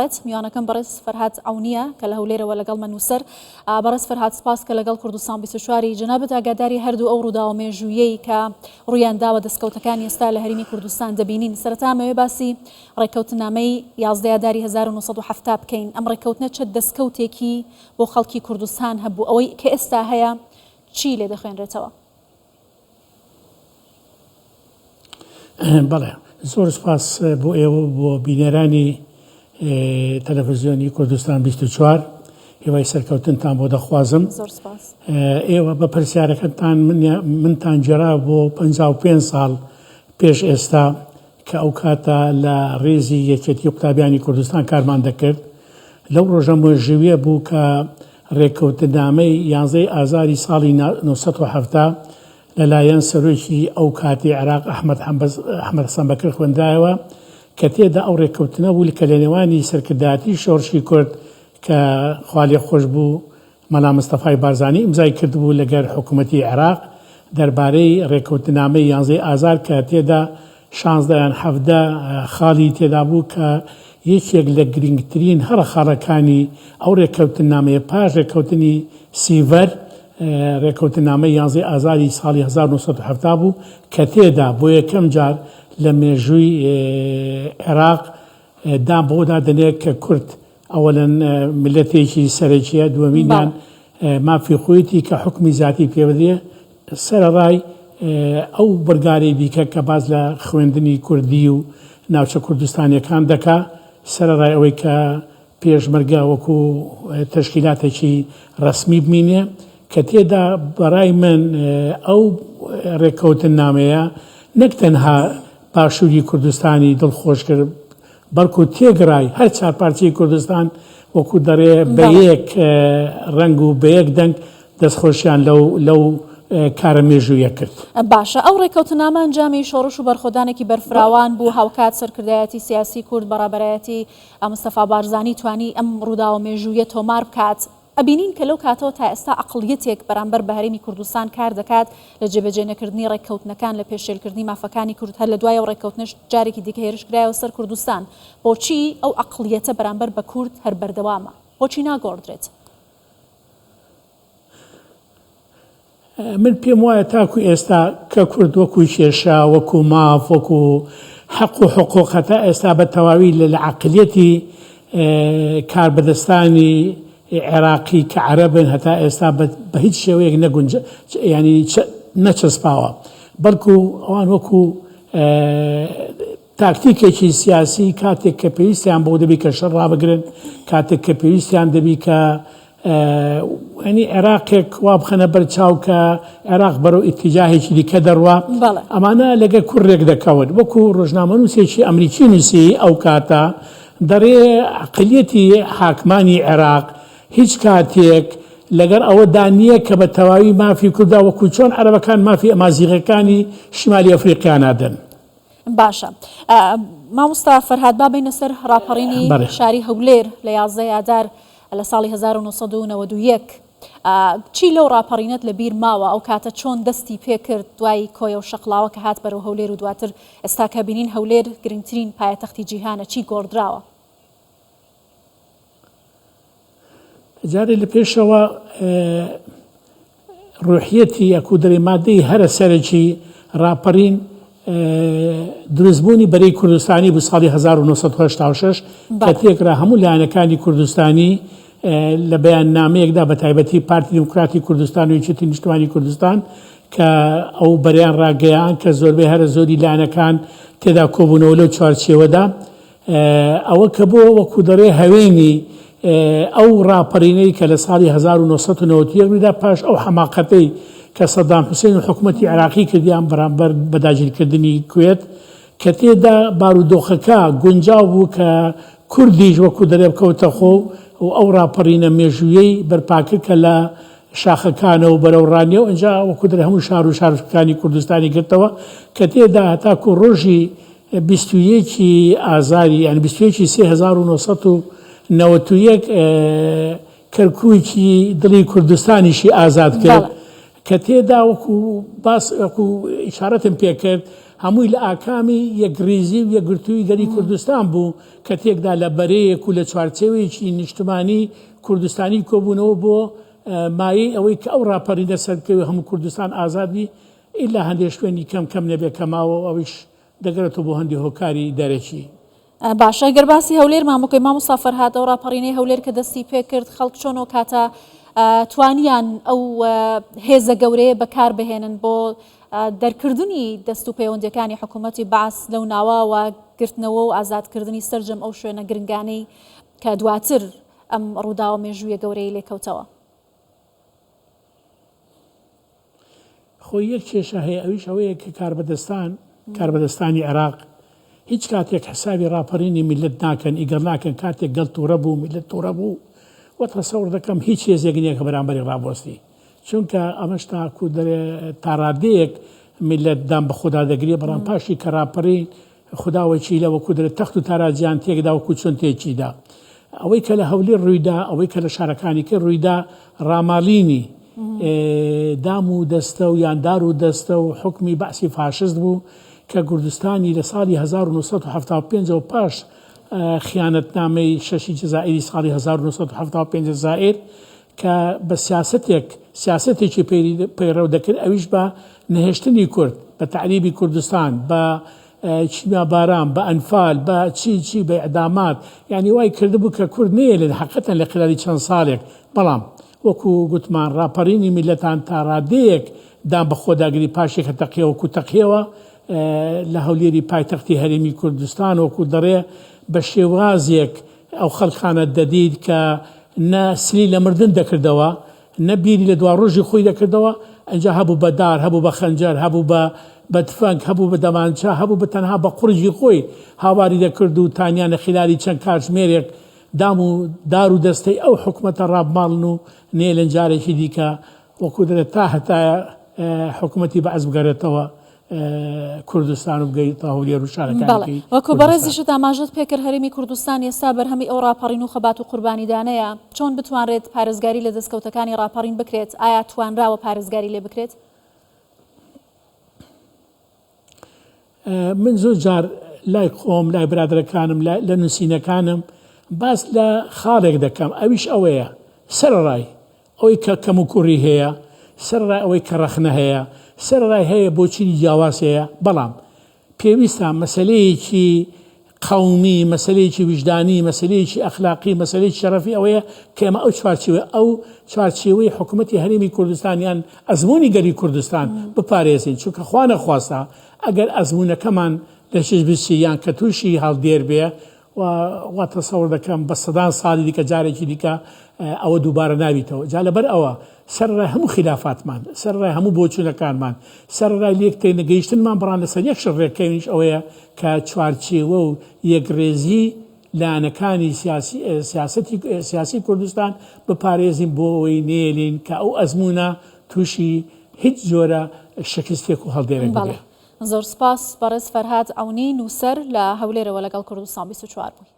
دەڵێت؟ میوانەکەم بەڕێز فەرهاد عەونییە کە لە هەولێرەوە لەگەڵمە نووسەر. بەڕێز فەرهاد سپاس کە لەگەڵ کوردستان 24 ی. جەنابت ئاگاداری هەردوو ئەو ڕووداوە مێژوویەی کە ڕوویان داوە دەستکەوتەکانی ئێستا لە هەرێمی کوردستان دەبینین. سەرەتا ئەمەوێ باسی ڕێککەوتنامەی 11 ئاداری 1970 بکەین. ئەم ڕێککەوتنە چە دەستکەوتێکی بۆ خەڵکی کوردستان هەبوو؟ ئەوەی کە ئێستا هەیە چی لێ دەخوێنرێتەوە؟ بەڵێ زۆر سپاس بۆ ئێوە و بۆ بینەرانی تەلەفزیۆنی کوردستان 24 هیوای سەرکەوتنتان بۆ دەخوازم. زۆر سپاس. ئێوە بە پرسیارەکەتان منتان گێڕا بۆ 55 ساڵ پێش ئێستا کە ئەو کاتە لە ڕیزی یەکێتی قوتابیانی کوردستان کارمان دەکرد. لەو ڕۆژە مێژوویە بوو کە ڕێککەوتنامەی یانزەی ئازاری ساڵی 970 لەلایەن سەرۆکی ئەو کاتی عێراق ئەحمەد حەسەن بەکر خوێندرایەوە کە تێدا ئەو ڕێککەوتنە بوو کە لە نێوانی سەرکردایەتی شۆڕشی کورد کە خوالێخۆشبوو مەلا مستەفای بارزانی ئیمزای کردبوو لەگەر حکوومەتی عێراق دەربارەی ڕێککەوتنامەی یانزەی ئازار کە تێدا شانزدە یان 17 خاڵی تێدا بوو کە یەکێک لە گرنگترین هەڕە خاڵەکانی ئەو ڕێککەوتنامەیە پاش ڕێککەوتنی سیڤەر ڕێککەوتنامەی یانزەی ئازاری ساڵی 1970 بوو کە تێدا بۆ یەکەم جار لە مێژووی عێراق دان بەوەدا دەنێت کە کورد ئەوەلەن میللەتێکی سەرەکیە، دووەمینیان مافی خۆیەتی کە حوکمی زاتی پێ بدرێ، سەرەڕای ئەو بڕگارەی دیکە کە باس لە خوێندنی کوردی و ناوچە کوردستانیەکان دەکا، سەرەڕای ئەوەی کە پێشمەرگە وەکو تەشکیلاتێکی ڕەسمی بمینێ، کە تێدا بەڕای من ئەو ڕێککەوتننامەیە نەک تەنها باشووری کوردستانی دڵخۆش کرد، بەڵکو تێگڕای هەر چارپارچەی کوردستان وەکو دەڕێ بە یەک ڕەنگ و بە یەک دەنگ دەستخۆشیان لەو لەو کارە مێژوویە کرد. باشە ئەو ڕێککەوتنامە ئەنجامی شۆڕش و بەرخۆدانێکی بەرفراوان بوو، هاوکات سەرکردایەتی سیاسی کورد بە ڕابەرایەتی مستەفا بارزانی توانی ئەم ڕووداوە مێژوویە تۆمار بکات، ئەبینین کە لەو کاتەوە تا ئێستا عەقڵیەتێک بەرامبەر بە هەرێمی کوردستان کار دەکات لە جێبەجێ نەکردنی ڕێککەوتنەکان لە پێشێلکردنی مافەکانی کورد هەر لە دوای ئەو ڕێککەوتنەش جارێکی دیکە هێرش کرایەوە سەر کوردستان بۆچی ئەو عەقڵیەتە بەرامبەر بە کورد هەر بەردەوامە بۆچی ناگۆڕدرێت؟ من پێم وایە تاکو ئێستا کە کورد وەکو کێشە، وەکو ماف، وەکو حەق و حقوق هەتا ئێستا بە تەواوی لە لە عەقلیەتی کاربەدەستانی عێراقی کە عەرەبن هەتا ئێستا بە هیچ شێوەیەک نەگونج یانی نەچەسپاوە بەڵکو ئەوان وەکو تاکتیکێکی سیاسی کاتێک کە پێویستیان بۆ دەبی کە شەڕ ڕابگرن، کاتێک کە پێویستیان دەبی کە ینی عێراقێک وا بخەنە بەر چاو کە عێراق بەرەو ئیتیجاهێکی دیکە دەڕوا ئەمانە لەگە کوڕێک دەکەون وەکو ڕۆژنامەنووسێکی ئەمریکی نووسی ئەو کاتە دەڕێ عقلیەتی حاکمانی عێراق هیچ کاتێک لەگەڵ ئەوەدا نییە کە بە تەواوی مافی کوردا وەکو چۆن عەرەبەکان مافی ئەمازیغەکانی شمالی ئەفریقیا نادەن. باشە مامۆستا فەرهاد با بینە سەر ڕاپەڕینی شاری هەولێر لە 11 ئادار لە ساڵی 1991 چی لەو ڕاپەڕینەت لە بیر ماوە ئەو کاتە چۆن دەستی پێکرد دوای کۆیە و شەقڵاوە کە هات بەرەو هەولێر و دواتر ئێستا کە بینین هەولێر گرنگترین پایەتەختی جیهانە چی گۆڕدراوە؟ جارێ لە پێشەوە ڕوحیەتی یاکو دەڵێ مادەی هەرە سەرەکی ڕاپەڕین دروستبوونی بەرەی کوردستانی بوو ساڵی 1986 کە تێکرا هەموو لایەنەکانی کوردستانی لە بەیاننامەیەکدا بە تایبەتی پارتی دیموکراتی کوردستان و یەکێتی نیشتمانی کوردستان کە ئەو بەریان ڕاگەیان کە زۆربەی هەرە زۆری لایەنەکان تێدا کۆبوونەوە لەو چوارچێوەدا ئەوە کە بۆ وەکو دەڵێ هەوێنی ئەو ڕاپەرینەی کە لە ساڵی 1991 ڕوویدا پاش ئەو حەماقەتەی کە سەدام حوسێن و حکوومەتی عێراقی کردیان بەرامبەر بە داگیرکردنی کوێت کە تێدا بارودۆخەکە گونجاو بوو کە کوردیش وەکو دەرێ بکەوتە خۆ و ئەو ڕاپەڕینە مێژوویەی بەرپاکرد کە لە شاخەکانەوە بەرەو ڕانیە و ئینجا وەکو دەرێ هەموو شار و شارۆچکەکانی کوردستانی گرتەوە کە تێدا هەتاکو ڕۆژی 21 ی ئازاری یانی 21 ی سێ 1991 کەرکووکی دڵی کوردستانیشی ئازاد کرد کە تێدا وەکو باس وەکو ئیشارەتم پێکرد. هەمووی لە ئاکامی یەکڕیزی و یەکگرتووی گەلی کوردستان بوو کە تێکدا لە بەرەیەک و لە چوارچێوەیەکی نیشتمانی کوردستانی کۆبوونەوە بۆ مایەی ئەوەی کە ئەو ڕاپەرینە سەربکەوێ هەموو کوردستان ئازاد بی ئیلا هەندێ شوێنی کەم کەم نەبێ کە ماوە و ئەویش دەگەرێتەوە بۆ هەندێ هۆکاری دەرەکی. باشە گەر باسی هەولێرمان بکەین مامۆستا فەرهاد ئەو ڕاپەڕینەی هەولێر کە دەستی پێکرد خەڵک چۆن ئەو کاتە توانیان ئەو هێزە گەورەیە بەکار بهێنن بۆ دەرکردنی دەست و پەیوەندیەکانی حکوومەتی بەعس لەو ناوە و گرتنەوە و ئازادکردنی سەرجەم ئەو شوێنە گرنگانەی کە دواتر ئەم ڕووداوە مێژوویە گەورەی لێکەوتەوە. خۆی یەک کێشە هەیە ئەویش ئەوەیە کە کاربەدەستان کاربەدەستانی عێراق هیچ کاتێک حسابی ڕاپەرینی میللەت ناکەن ئیگەڵ ناکەن کاتێک گەل توڕە بوو میللەت توڕە بوو وە تەسەوڕ دەکەم هیچ هێزێک نییە کە بەرامبەری ڕابوەستی چونکە ئەمەش تاکو دەرێ تاڕادەیەک میللەت دان بە خۆدا دەگرێ بەڵام پاشی کە ڕاپەڕین خودا وەکیلە وەکو دەرێ تەخت و تاراجیان تێکدا وەکو چۆن تێکیدا ئەوەی کە لە هەولێر ڕوویدا ئەوەی کە لە شارەکانی کە ڕوویدا ڕاماڵینی دام و دەستە و یان دار و دەستە و حکمی بەعسی فاشست بوو کە کوردستانی لە ساڵی 1975 ەوە پاش خیانەتنامەی شەشی جەزائیری ساڵی 1975 جەزائیر کە بە سیاسەتێک سیاسەتێکی پەیڕەو دەکرد ئەویش بە نەهێشتنی کورد بە تەعریبی کوردستان بە کیمیاباران بە ئەنفال بە چی چی بە ئیعدامات یانی وای کردبوو کە کورد نەیەلێت حەقەتەن لە خلالی چەند ساڵێک بەڵام وەکو گوتمان ڕاپەڕینی میللەتان تا ڕادەیەک دان بە خۆداگری پاشی کە تەقیەوە وەکو تەقیەوە لە هەولێری پایتەختی هەرێمی کوردستان وەکو دەڕێ بە شێوازێک ئەو خەڵکانە دەدیت کە نە سلی لە مردن دەکردەوە، نە بیری لە دواڕۆژی خۆی دەکردەوە، ئینجا هەبوو بە دار، هەبوو بە خەنجەر، هەبوو بە بە تفەنگ، هەبوو بە دەمانچە، هەبوو بە تەنها بە قوڕگی خۆی هاواری دەکرد و تانیانە خیلالی چەند کاتژمێرێک دام و دار و دەستەی ئەو حکومەتە ڕابماڵن و نەیەلن جارێکی دیکە وەکو دەڵێت تا هەتایە حکومەتی بەعس بگەرێتەوە کوردستان و بگەیتە هەولێر و شارەکانی بەڵێ دیکەی وەکو کوردستان. بەڕێزیشت ئاماژەت پێکرد هەرێمی کوردستان ئێستا بەرهەمی ئەو ڕاپەڕین و خەبات و قوربانیدانەیە، چۆن بتوانرێت پارێزگاری لە دەستکەوتەکانی ڕاپەڕین بکرێت، ئایا توانراوە پارێزگاری لێ بکرێت؟ من زۆر جار لای خۆم لای برادەرەکانم لە نووسینەکانم باس لە خاڵێک دەکەم ئەویش ئەوەیە سەرەڕای ئەوەی کە کەموکوڕی هەیە، سەرەڕای ئەوەی کە ڕەخنە هەیە، سەرەڕای هەیە بۆچوونی جیاواز هەیە، بەڵام پێویستە مەسەلەیەکی قەومی، مەسەلەیەکی ویژدانی، مەسەلەیەکی ئەخلاقی، مەسەلەیەکی شەرەفی ئەوەیە کە ئێمە ئەو چوارچێوە ئەو چوارچێوەی حکوومەتی هەرێمی کوردستان یان ئەزموونی گەلی کوردستان بپارێزین، چونکە خوا نەخواستە ئەگەر ئەزموونەکەمان لە شش بچی یان کە تووشی هەڵدێر بێ و وا تەسەور دەکەم بە سەدان ساڵی دیکە جارێکی دیکە ئەوە دووبارە نابیتەوە. جا لەبەر ئەوە سەرەڕای هەموو خیلافاتمان، سەرەڕای هەموو بۆچوونەکانمان، سەرەڕای لێک تێنەگەیشتنمان بەڵام لەسەر یەک شت ڕێککەوینیش ئەوەیە کە چوارچێوە و یەکڕێزی لایەنەکانی سیاسی سیاسەتی سیاسی کوردستان بپارێزین بۆ ئەوەی نەیەلین کە ئەو ئەزموونە تووشی هیچ جۆرە شکستێک و هەڵدێرێک بەڵێ ببێ. زۆر سپاس بەڕێز فەرهاد عەونی نووسەر لە هەولێرەوە لەگەڵ کوردستان 24 بووی.